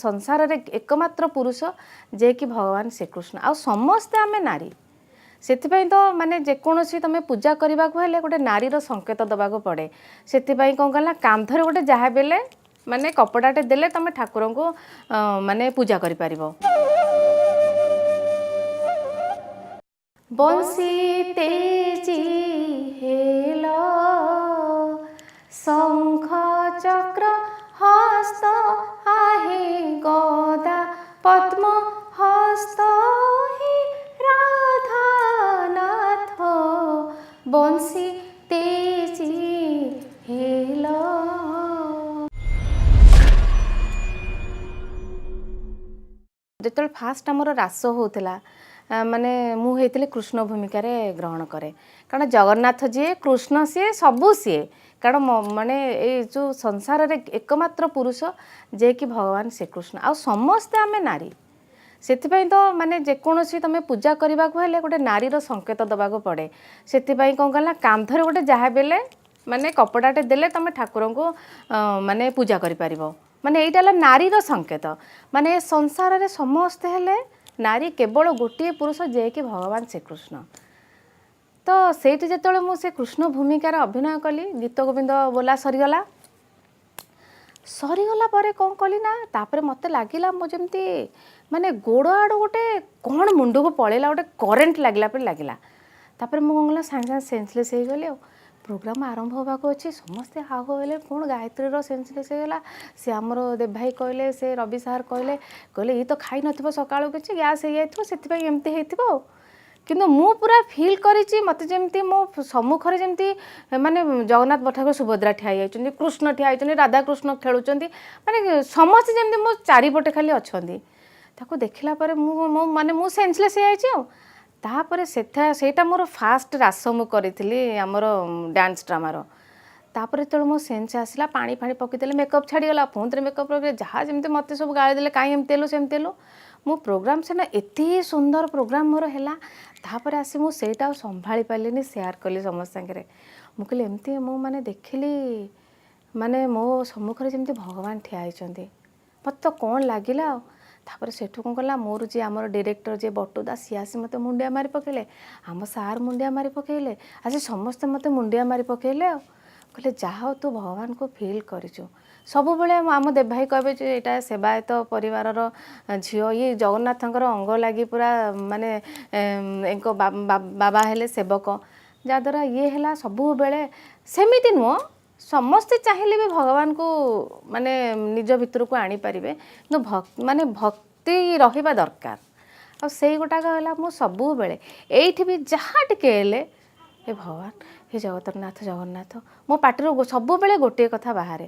ସଂସାରରେ ଏକମାତ୍ର ପୁରୁଷ ଯିଏକି ଭଗବାନ ଶ୍ରୀକୃଷ୍ଣ, ଆଉ ସମସ୍ତେ ଆମେ ନାରୀ। ସେଥିପାଇଁ ତ ମାନେ ଯେକୌଣସି ତୁମେ ପୂଜା କରିବାକୁ ହେଲେ ଗୋଟେ ନାରୀର ସଂକେତ ଦେବାକୁ ପଡ଼େ। ସେଥିପାଇଁ କ'ଣ କଲା, କାନ୍ଧରେ ଗୋଟେ ଯାହା ବେଲେ ମାନେ କପଡ଼ାଟେ ଦେଲେ ତୁମେ ଠାକୁରଙ୍କୁ ମାନେ ପୂଜା କରିପାରିବ। ବଂଶୀ ତେଜି ହେଲ, ଶଙ୍ଖ ଚକ୍ର ହସ୍ତ आहे, ଗଦା ପଦ୍ମ ହସ୍ତ ହିଁ ରାଧାନାଥ, ବଂଶୀ ତେଜି ହେଲ। ଯେତେବେଳେ ଫାଷ୍ଟ ଆମର ରାସ ହେଉଥିଲା, ମାନେ ମୁଁ ହେଇଥିଲି କୃଷ୍ଣ ଭୂମିକାରେ ଗ୍ରହଣ କରେ, କାରଣ ଜଗନ୍ନାଥ ଯିଏ, କୃଷ୍ଣ ସିଏ, ସବୁ ସିଏ। କାରଣ ମାନେ ଏଇ ଯେଉଁ ସଂସାରରେ ଏକମାତ୍ର ପୁରୁଷ ଯିଏକି ଭଗବାନ ଶ୍ରୀକୃଷ୍ଣ, ଆଉ ସମସ୍ତେ ଆମେ ନାରୀ। ସେଥିପାଇଁ ତ ମାନେ ଯେକୌଣସି ତୁମେ ପୂଜା କରିବାକୁ ହେଲେ ଗୋଟେ ନାରୀର ସଂକେତ ଦେବାକୁ ପଡ଼େ। ସେଥିପାଇଁ କ'ଣ କଲା, କାନ୍ଧରେ ଗୋଟେ ଯାହା ବେଲେ ମାନେ କପଡ଼ାଟେ ଦେଲେ ତୁମେ ଠାକୁରଙ୍କୁ ମାନେ ପୂଜା କରିପାରିବ। ମାନେ ଏଇଟା ହେଲା ନାରୀର ସଂକେତ। ମାନେ ଏ ସଂସାରରେ ସମସ୍ତେ ହେଲେ ନାରୀ, କେବଳ ଗୋଟିଏ ପୁରୁଷ ଯିଏକି ଭଗବାନ ଶ୍ରୀକୃଷ୍ଣ। ତ ସେଇଠି ଯେତେବେଳେ ମୁଁ ସେ କୃଷ୍ଣ ଭୂମିକାରେ ଅଭିନୟ କଲି, ଗୀତ ଗୋବିନ୍ଦ ବୋଲା ସରିଗଲା। ସରିଗଲା ପରେ କ'ଣ କଲି ନା, ତାପରେ ମୋତେ ଲାଗିଲା ମୁଁ ଯେମିତି ମାନେ ଗୋଡ଼ ଆଡ଼ୁ ଗୋଟେ କ'ଣ ମୁଣ୍ଡକୁ ପଳେଇଲା, ଗୋଟେ କରେଣ୍ଟ ଲାଗିଲା ପରି ଲାଗିଲା। ତାପରେ ମୁଁ କ'ଣ କଲା, ସାଙ୍ଗେ ସାଙ୍ଗେ ସେନ୍ସଲେସ୍ ହେଇଗଲି। ଆଉ ପ୍ରୋଗ୍ରାମ୍ ଆରମ୍ଭ ହେବାକୁ ଅଛି, ସମସ୍ତେ ହାଉ ହାଉ ହେଲେ, କ'ଣ ଗାୟତ୍ରୀର ସେନ୍ସଲେସ୍ ହେଇଗଲା। ସେ ଆମର ଦେବ ଭାଇ କହିଲେ, ସେ ରବି ସାର୍ କହିଲେ, କହିଲେ ଇଏ ତ ଖାଇନଥିବ ସକାଳୁ କିଛି, ଗ୍ୟାସ୍ ହେଇଯାଇଥିବ, ସେଥିପାଇଁ ଏମିତି ହେଇଥିବ। ଆଉ କିନ୍ତୁ ମୁଁ ପୁରା ଫିଲ୍ କରିଛି, ମୋତେ ଯେମିତି ମୋ ସମ୍ମୁଖରେ ଯେମିତି ମାନେ ଜଗନ୍ନାଥ ଠାକୁର ସୁଭଦ୍ରା ଠିଆ ହେଇଯାଇଛନ୍ତି, କୃଷ୍ଣ ଠିଆ ହେଇଛନ୍ତି, ରାଧାକୃଷ୍ଣ ଖେଳୁଛନ୍ତି, ମାନେ ସମସ୍ତେ ଯେମିତି ମୋ ଚାରିପଟେ ଖାଲି ଅଛନ୍ତି। ତାକୁ ଦେଖିଲା ପରେ ମୁଁ ମାନେ ମୁଁ ସେନ୍ସଲେସ୍ ହେଇଯାଇଛି। ଆଉ ତାପରେ ସେଇଟା ମୋର ଫାଷ୍ଟ ରାସ ମୁଁ କରିଥିଲି ଆମର ଡ୍ୟାନ୍ସ ଡ୍ରାମାର। ତାପରେ ଯେତେବେଳେ ମୋ ସେନ୍ସ ଆସିଲା, ପାଣି ଫାଣି ପକେଇଦେଲେ, ମେକଅପ୍ ଛାଡ଼ିଗଲା, ପୁଣି ଥରେ ମେକଅପ୍ ଲଗେଇଲେ, ଯାହା ଯେମିତି ମୋତେ ସବୁ ଗାଳି ଦେଲେ, କାହିଁ ଏମିତି ହେଲୁ ସେମିତି ହେଲୁ। ମୁଁ ପ୍ରୋଗ୍ରାମ୍ ସେଦିନ ଏତେ ସୁନ୍ଦର ପ୍ରୋଗ୍ରାମ୍ ମୋର ହେଲା। ତାପରେ ଆସି ମୁଁ ସେଇଟା ଆଉ ସମ୍ଭାଳି ପାରିଲିନି, ସେୟାର କଲି ସମସ୍ତ ସାଙ୍ଗରେ। ମୁଁ କହିଲି ଏମିତି ମୁଁ ମାନେ ଦେଖିଲି, ମାନେ ମୋ ସମ୍ମୁଖରେ ଯେମିତି ଭଗବାନ ଠିଆ ହେଇଛନ୍ତି, ମୋତେ ତ କ'ଣ ଲାଗିଲା। ଆଉ ତାପରେ ସେଠୁ କ'ଣ କଲା, ମୋର ଯିଏ ଆମର ଡିରେକ୍ଟର ଯିଏ ବଟୁ ଦାସ, ସିଏ ଆସି ମୋତେ ମୁଣ୍ଡିଆ ମାରି ପକେଇଲେ, ଆମ ସାର୍ ମୁଣ୍ଡିଆ ମାରି ପକେଇଲେ, ଆସି ସମସ୍ତେ ମୋତେ ମୁଣ୍ଡିଆ ମାରି ପକେଇଲେ। ଆଉ କହିଲେ ଯାହା ହଉ ତୁ ଭଗବାନଙ୍କୁ ଫିଲ୍ କରିଛୁ। ସବୁବେଳେ ଆମ ଦେବ ଭାଇ କହିବେ ଯେ ଏଇଟା ସେବାୟତ ପରିବାରର ଝିଅ, ଇଏ ଜଗନ୍ନାଥଙ୍କର ଅଙ୍ଗ ଲାଗି ପୁରା ମାନେ ଏଙ୍କ ବାବା ହେଲେ ସେବକ, ଯାହାଦ୍ୱାରା ଇଏ ହେଲା ସବୁବେଳେ। ସେମିତି ନୁହଁ, ସମସ୍ତେ ଚାହିଁଲେ ବି ଭଗବାନଙ୍କୁ ମାନେ ନିଜ ଭିତରକୁ ଆଣିପାରିବେ, କିନ୍ତୁ ମାନେ ଭକ୍ତି ରହିବା ଦରକାର। ଆଉ ସେଇ ଗୋଟାକ ହେଲା ମୁଁ ସବୁବେଳେ ଏଇଠି ବି ଯାହା ଟିକେ ହେଲେ ହେ ଭଗବାନ, ହେ ଜଗତରନାଥ ଜଗନ୍ନାଥ, ମୋ ପାଟିରୁ ସବୁବେଳେ ଗୋଟିଏ କଥା ବାହାରେ।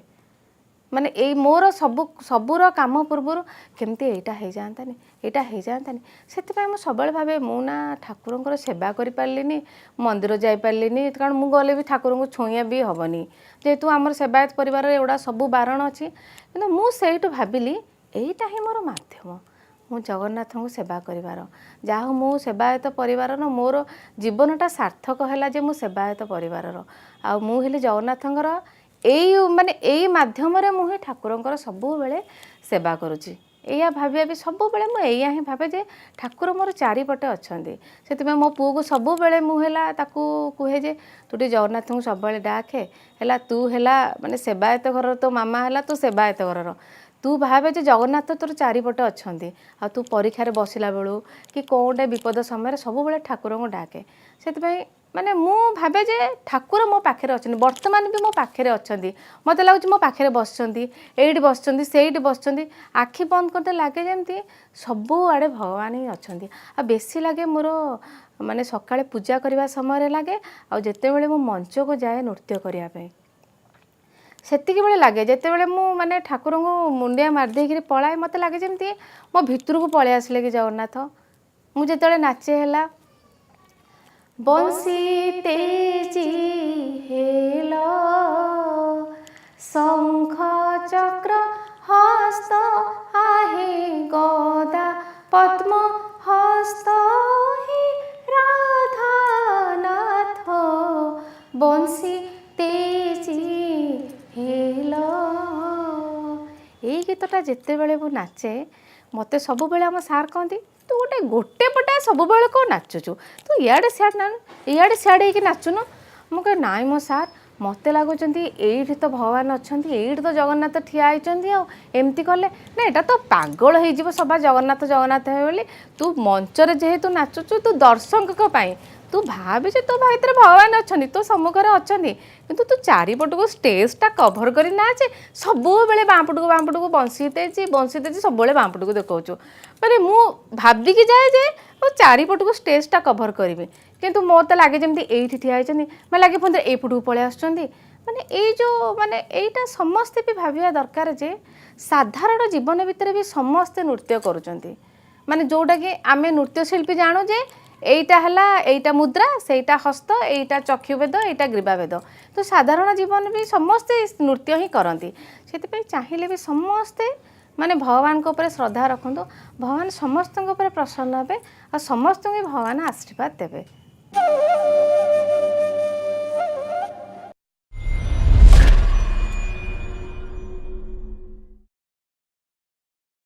ମାନେ ଏଇ ମୋର ସବୁର କାମ ପୂର୍ବରୁ କେମିତି ଏଇଟା ହେଇଯାଆନ୍ତାନି, ଏଇଟା ହେଇଯାଆନ୍ତାନି। ସେଥିପାଇଁ ମୁଁ ସବୁବେଳେ ଭାବେ ମୁଁ ନା ଠାକୁରଙ୍କର ସେବା କରିପାରିଲିନି, ମନ୍ଦିର ଯାଇପାରିଲିନି, କାରଣ ମୁଁ ଗଲେ ବି ଠାକୁରଙ୍କୁ ଛୁଇଁବା ବି ହେବନି, ଯେହେତୁ ଆମର ସେବାୟତ ପରିବାରରେ ଏଗୁଡ଼ା ସବୁ ବାରଣ ଅଛି। କିନ୍ତୁ ମୁଁ ସେଇଠୁ ଭାବିଲି ଏଇଟା ହିଁ ମୋର ମାଧ୍ୟମ ମୁଁ ଜଗନ୍ନାଥଙ୍କୁ ସେବା କରିବାର। ଯାହା ହଉ ମୁଁ ସେବାୟତ ପରିବାରର, ମୋର ଜୀବନଟା ସାର୍ଥକ ହେଲା ଯେ ମୁଁ ସେବାୟତ ପରିବାରର, ଆଉ ମୁଁ ହେଲି ଜଗନ୍ନାଥଙ୍କର ଏଇ ମାନେ ଏଇ ମାଧ୍ୟମରେ ମୁଁ ହିଁ ଠାକୁରଙ୍କର ସବୁବେଳେ ସେବା କରୁଛି। ଏଇଆ ଭାବି ଭାବି ସବୁବେଳେ ମୁଁ ଏଇଆ ହିଁ ଭାବେ ଯେ ଠାକୁର ମୋର ଚାରିପଟେ ଅଛନ୍ତି। ସେଥିପାଇଁ ମୋ ପୁଅକୁ ସବୁବେଳେ ମୁଁ ହେଲା ତାକୁ କୁହେ ଯେ ତୁ ଟିକେ ଜଗନ୍ନାଥଙ୍କୁ ସବୁବେଳେ ଡାକେ, ହେଲା ତୁ ହେଲା ମାନେ ସେବାୟତ ଘରର, ତୋ ମାମା ହେଲା ତୁ ସେବାୟତ ଘରର, ତୁ ଭାବେ ଯେ ଜଗନ୍ନାଥ ତୋର ଚାରିପଟେ ଅଛନ୍ତି। ଆଉ ତୁ ପରୀକ୍ଷାରେ ବସିଲା ବେଳୁ କି କ'ଣ ଗୋଟେ ବିପଦ ସମୟରେ ସବୁବେଳେ ଠାକୁରଙ୍କୁ ଡାକେ। ସେଥିପାଇଁ ମାନେ ମୁଁ ଭାବେ ଯେ ଠାକୁର ମୋ ପାଖରେ ଅଛନ୍ତି, ବର୍ତ୍ତମାନ ବି ମୋ ପାଖରେ ଅଛନ୍ତି। ମୋତେ ଲାଗୁଛି ମୋ ପାଖରେ ବସିଛନ୍ତି, ଏଇଠି ବସିଛନ୍ତି, ସେଇଠି ବସିଛନ୍ତି। ଆଖି ବନ୍ଦ କରିଦେଲେ ଲାଗେ ଯେମିତି ସବୁଆଡ଼େ ଭଗବାନ ହିଁ ଅଛନ୍ତି। ଆଉ ବେଶୀ ଲାଗେ ମୋର ମାନେ ସକାଳେ ପୂଜା କରିବା ସମୟରେ ଲାଗେ, ଆଉ ଯେତେବେଳେ ମୁଁ ମଞ୍ଚକୁ ଯାଏ ନୃତ୍ୟ କରିବା ପାଇଁ ସେତିକିବେଳେ ଲାଗେ। ଯେତେବେଳେ ମୁଁ ମାନେ ଠାକୁରଙ୍କୁ ମୁଣ୍ଡିଆ ମାରିଦେଇକିରି ପଳାଏ, ମୋତେ ଲାଗେ ଯେମିତି ମୋ ଭିତରକୁ ପଳେଇ ଆସିଲେ କି ଜଗନ୍ନାଥ। ମୁଁ ଯେତେବେଳେ ନାଚେ ହେଲା ବଂଶୀ ତେଜି ହେଲ, ଶଙ୍ଖ ଚକ୍ର ହସ୍ତ आहे, ଗଦା ପଦ୍ମ ହସ୍ତ ହିଁ ରାଧାନାଥ, ବଂଶୀ ତେଜି ହେଲ। ଏଇ ଗୀତଟା ପଟା ଯେତେବେଳେ ମୁଁ ନାଚେ, ମୋତେ ସବୁବେଳେ ଆମ ସାର୍ କହନ୍ତି, ତୁ ଗୋଟେ ଗୋଟେ ପଟା ସବୁବେଳେ କ'ଣ ନାଚୁଛୁ? ତୁ ଇଆଡ଼େ ସିଆଡ଼େ ନା ଇଆଡ଼େ ସିଆଡ଼େ ହେଇକି ନାଚୁନୁ। ମୁଁ କହେ, ନାଇଁ ମୋ ସାର୍, ମୋତେ ଲାଗୁଛନ୍ତି ଏଇଠି ତ ଭଗବାନ ଅଛନ୍ତି, ଏଇଠି ତ ଜଗନ୍ନାଥ ଠିଆ ହେଇଛନ୍ତି। ଆଉ ଏମିତି କଲେ ନା ଏଇଟା ତ ପାଗଳ ହେଇଯିବ ସବା ଜଗନ୍ନାଥ ଜଗନ୍ନାଥ ହେବେ ବୋଲି। ତୁ ମଞ୍ଚରେ ଯେହେତୁ ନାଚୁଛୁ, ତୁ ଦର୍ଶକଙ୍କ ପାଇଁ ତୁ ଭାବେ ଯେ ତୋ ଭିତରେ ଭଗବାନ ଅଛନ୍ତି, ତୋ ସମ୍ମୁଖରେ ଅଛନ୍ତି, କିନ୍ତୁ ତୁ ଚାରିପଟକୁ ଷ୍ଟେଜଟା କଭର କରି ନାଚେ। ସବୁବେଳେ ବାଁ ପଟକୁ ବାଁ ପଟକୁ, ବଂଶୀ ଦେଇଛି, ବଂଶୀ ଦେଇଛି, ସବୁବେଳେ ବାଁ ପଟକୁ ଦେଖାଉଛୁ। ମାନେ ମୁଁ ଭାବିକି ଯାଏ ଯେ ମୁଁ ଚାରିପଟକୁ ଷ୍ଟେଜଟା କଭର କରିବି, କିନ୍ତୁ ମୋତେ ଲାଗେ ଯେମିତି ଏଇଠି ଠିଆ ହେଇଛନ୍ତି, ମାନେ ଲାଗେ ପୁଣି ଏଇପଟକୁ ପଳେଇ ଆସୁଛନ୍ତି। ମାନେ ଏଇ ଯେଉଁ ମାନେ ଏଇଟା ସମସ୍ତେ ବି ଭାବିବା ଦରକାର ଯେ ସାଧାରଣ ଜୀବନ ଭିତରେ ବି ସମସ୍ତେ ନୃତ୍ୟ କରୁଛନ୍ତି। ମାନେ ଯେଉଁଟାକି ଆମେ ନୃତ୍ୟଶିଳ୍ପୀ ଜାଣୁ ଯେ ଏଇଟା ହେଲା, ଏଇଟା ମୁଦ୍ରା, ସେଇଟା ହସ୍ତ, ଏଇଟା ଚକ୍ଷୁଭେଦ, ଏଇଟା ଗ୍ରୀବାଭେଦ। ତ ସାଧାରଣ ଜୀବନ ବି ସମସ୍ତେ ନୃତ୍ୟ ହିଁ କରନ୍ତି। ସେଥିପାଇଁ ଚାହିଁଲେ ବି ସମସ୍ତେ ମାନେ ଭଗବାନଙ୍କ ଉପରେ ଶ୍ରଦ୍ଧା ରଖନ୍ତୁ, ଭଗବାନ ସମସ୍ତଙ୍କ ଉପରେ ପ୍ରସନ୍ନ ହେବେ ଆଉ ସମସ୍ତଙ୍କୁ ବି ଭଗବାନ ଆଶୀର୍ବାଦ ଦେବେ।